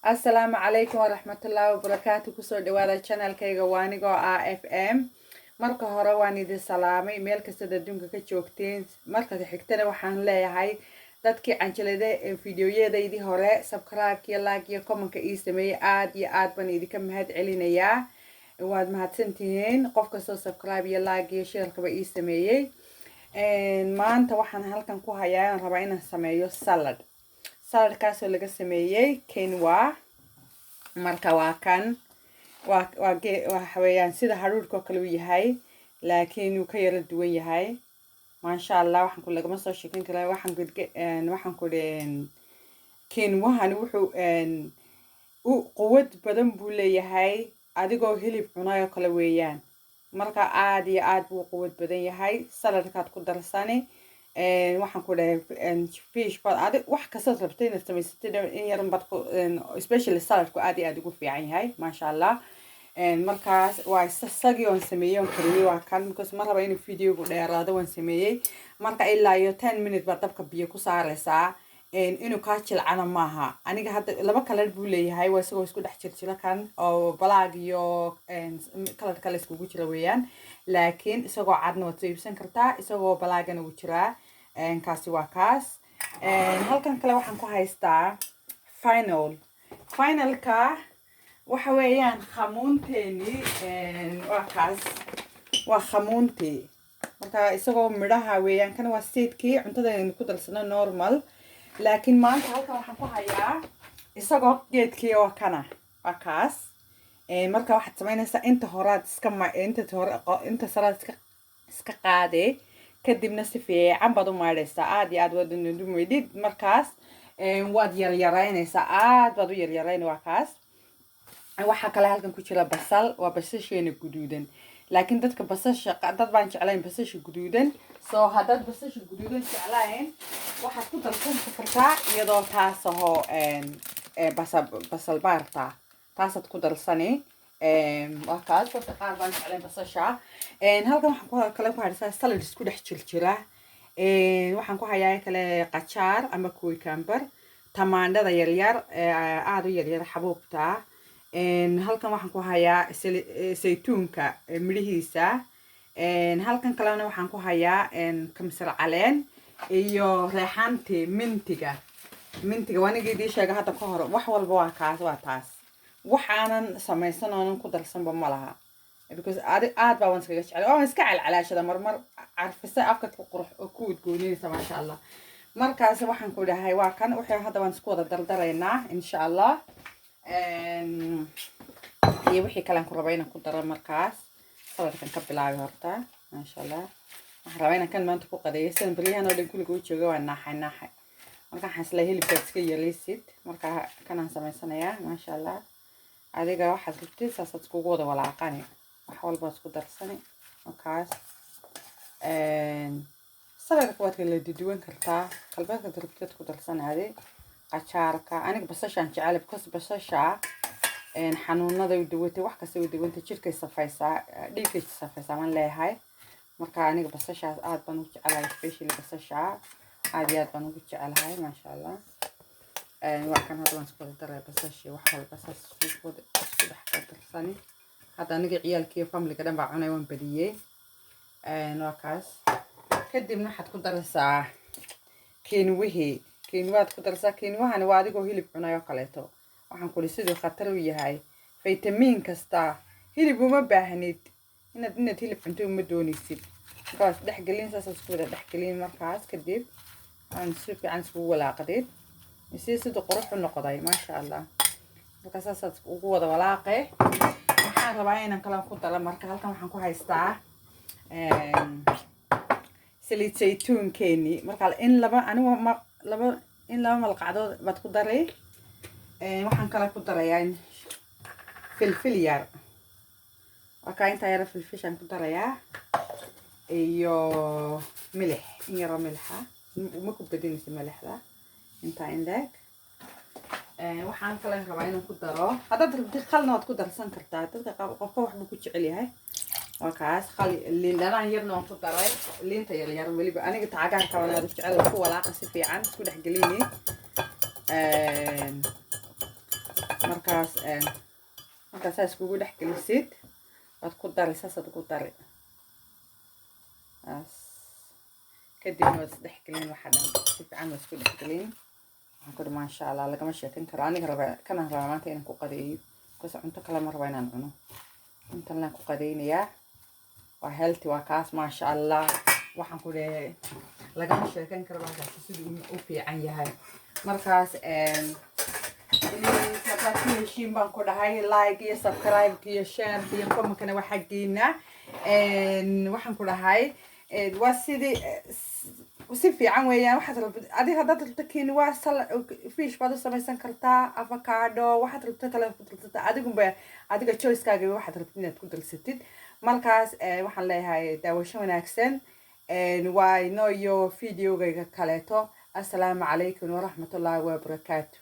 Assalaamu calaykum waraxmatullaahi wabarakaatu. Kusoo dhawaada channelkayga, waa anigoo ah FM. Marka hore waan idin salaamay meel kastaad adduunka ka joogteen. Marka xigtana waxaan leeyahay dadkii canjalada videoyadaydii hore subscribe iyo like iyo commentka ii sameeyey, aad iyo aad baan idinka mahad celinayaa. Waad mahadsantihiin qof kastoo subscribe iyo like iyo sharekaba ii sameeyey. Maanta waxaan halkan ku hayaa, aan rabaa inaan sameeyo salad. Saladkaasoo laga sameeyey quinoa. Marka waa kan, waa waxa weeyaan sida hadhuudhka oo kale u yahay, laakiin wuu ka yaro duwan yahay, maasha Allah. Waxaan ku lagama soo sheekin karaa. Waxaan ku quinoahani wuxuu u quwad badan buu leeyahay, adigoo hilib cunay oo kale weeyaan. Marka aad iyo aad buu quwad badan yahay. Saladkaad ku darsani, waxaan ku dhahay fish baad adi wax kastaad rabtay inaad samaysatid, in yaran baad ku, especially saladku aad iyo aad ugu fiican yahay, maasha Allah. Markaas waa isagii oon sameeyey, oon kariyey, waa kan, because ma raba inuu videogu dheeraado. Waan sameeyey. Marka ilaa iyo 10 minute baad dabka biyo ku saareysaa, inuu kaa jilcana maaha. Aniga hadda laba color buu leeyahay, waa isagoo isku dhex jirjira kan oo black iyo color kale iskugu jira weeyaan, laakiin isagoo cadna waad soo iibsan kartaa, isagoo blackana wuu jiraa. Kaasi waa kaas. Halkan kale waxaan ku haystaa fennel. Fennelka waxa weeyaan khamuunteeni, waa kaas, waa khamuuntii. Marka isagoo midhaha weeyaan kan, waa seedkii cuntada aynu ku darsano normal, laakiin maanta halkan waxaan ku hayaa isagoo geedkii oo kana, waa kaas. Marka waxaad samaynaysaa, inta horaad iska ma inta hore, inta saraad iska qaade, kadibna si fiican baad u maydhaysaa, aad iyo aad waad u maydhid. Markaas waad yaryaraynaysaa, aad baad u yaryarayn. Waa kaas. Waxaa kale halkan ku jira basal, waa basasheena guduudan, laakiin dadka basasha, dad baan jeclayn basasha guduudan. So haddaad basasha guduudan jeclayn, waxaad ku darsan kartaa iyadoo taas ahoo basal baarta, taasaad ku darsani. Waa kaas. Dadka qaar baan jeclayn basasha. Halkan waxaan kale ku haysaa salad isku dhex jirjira. Waxaan ku hayaa kale qajaar ama cucumber, tamaandhada yaryar, aada u yaryar, xabuubta. Halkan waxaan ku hayaa saytuunka midhihiisa. Halkan kalena waxaan ku hayaa kamsar caleen iyo reexaantii mintiga. Mintiga waa niga idii sheega hadda ka hor. Wax walba waa kaas, waa taas. Waxaanan samaysan oonan ku darsanba ma laha, because adi aad baa waan iskaga jeclay, waan iska calcalaashada marmar, carfisa afka ku qurux oo ku udgooninaysa, maasha Allah. Markaas waxaan ku dhahay waa kan wixii hadda waan isku wada dardaraynaa, insha Allah, iyo wixii kalean ku raba inaan ku daro. Markaas saladkan ka bilaabay horta, maasha Allah. Waxaan rabaa inaan kan maanta ku qadeeyo. Sidan beryahan oo dhan guriga u jooga waa naaxay naaxay. Marka waxaan isla hilibkaad iska yaraysid. Marka kanaan samaysanayaa, maasha Allah. Adiga waxaad rabtid saasaad iskugu wada walaaqani, wax walbaad isku darsani. Markaas saladka waad kala duduwan kartaa, kalbeedkaad rabtid ku darsanaadi. Qajaarka, aniga basashaan jecel, because basasha xanuunada u dawatay, wax kasta u dawantay, jirkay safaysaa, dhiiggay safaysaa maan leeyahay. Marka aniga basashaas aad baan ugu jecelahay, especially basasha aad iyo aad baan ugu jecelahay, maasha Allah. Waa kan, hadda waan isku wada daraya basashii, wax walba saas isku wada isku dhex darsani. Hadda aniga ciyaalkiiyo familyga dhan baa cunay, waan badiyey. Waa kaas. Kadibna waxaad ku daraysaa quinoahii. Quinoaad ku daraysaa. Quinoahani waa adigoo hilib cunay oo kaleeto. Waxaan kuli siduu khatar u yahay, faytamiin kasta, hilib uma baahnid, inaad hilib cunto uma doonaysid. Markaas dhexgelin, saasaad isku wada dhexgelin. Markaas kadib aan si fiican iskugu walaaqdid si siduu qurux u noqday, maasha Allah. Marka saasaad ugu wada walaaqe. Waxaan rabaa inaan kala ku daro. Marka halkan waxaan ku haystaa saliid saytuunkeeni. Marka in laba, anigu ma laba, in laba malqacdood baad ku daray. Waxaan kale ku darayaa filfil yar. Waa intaa yaro filfishaan ku darayaa iyo milix, in yaroo milixa, uma ku badinaysa milixda, intaa in leeg. Waxaan kale rabaa inaan ku daro, haddaad rabtid khalna waad ku darsan kartaa. Dadka qofka wax buu ku jecel yahay. Waa kaas, khal liin dhanaan yarna waan ku daray, liinta yar yar weliba, aniga tacagaarka waan aad u jecel. Ku walaaqa si fiican, isku dhex gelini. Markaas markaa saas kugu dhex gelisid, waad ku dari, saasaad ku dari saas. Kadibna waad isdhex gelin waxa dhan, si fiican waad isku dhex gelin. Waxaan ku dhi, maasha Allah, lagama sheekan karo. Aniga raba, kanaan rabaa maanta inaan ku qadeeyo, because cunto kale ma raba inaan cuno. Intan laan ku qadeynayaa, waa healthy, waa kaas, maasha Allah. Waxaan ku leeyahay, lagama sheekan karo bahalkaasi siduu u fiican yahay. Markaas please, haddaad ku heshiin baan ku dhahay, like iyo subscribe iyo share iyo comment-kana waa xaggiina. Waxaan ku dhahay, waa sidii si fiican weeyaan. Waxaad rabto adiga, haddaad rabto quinoa fish baad u samaysan kartaa, avocado, waxaad rabto kale ku darsata adigunba, adiga choice-kaaga, waxaad rabto inaad ku darsatid. Markaas waxaan leeyahay daawasho wanaagsan. Waa inoo iyo videogayga kaleeto. Assalaamu calaykum waraxmatullaahi wabarakaatu.